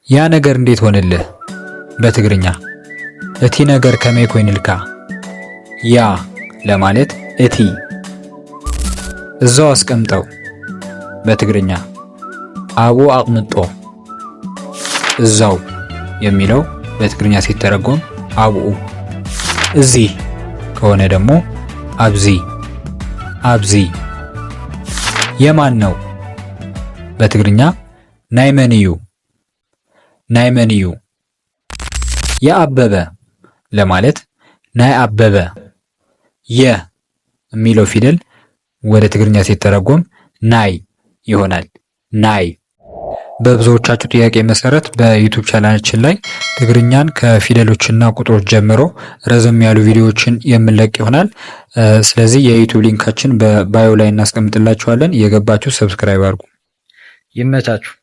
ያ ነገር እንዴት ሆነልህ? በትግርኛ እቲ ነገር ከመይ ኮይንልካ። ያ ለማለት እቲ። እዛው አስቀምጠው በትግርኛ ኣብኡ ኣቕምጦ። እዛው የሚለው በትግርኛ ሲተረጎም ኣብኡ። እዚህ ከሆነ ደግሞ ኣብዚ፣ ኣብዚ። የማን ነው? በትግርኛ ናይ መን እዩ፣ ናይ መን እዩ። የአበበ ለማለት ናይ አበበ። የ የሚለው ፊደል ወደ ትግርኛ ሲተረጎም ናይ ይሆናል። ናይ። በብዙዎቻችሁ ጥያቄ መሰረት በ YouTube ቻናላችን ላይ ትግርኛን ከፊደሎችና ቁጥሮች ጀምሮ ረዘም ያሉ ቪዲዮዎችን የምንለቅ ይሆናል። ስለዚህ የ YouTube link ኣችን በ bio ላይ እናስቀምጥላችኋለን። እየገባችሁ subscribe አድርጉ። ይመቻችሁ።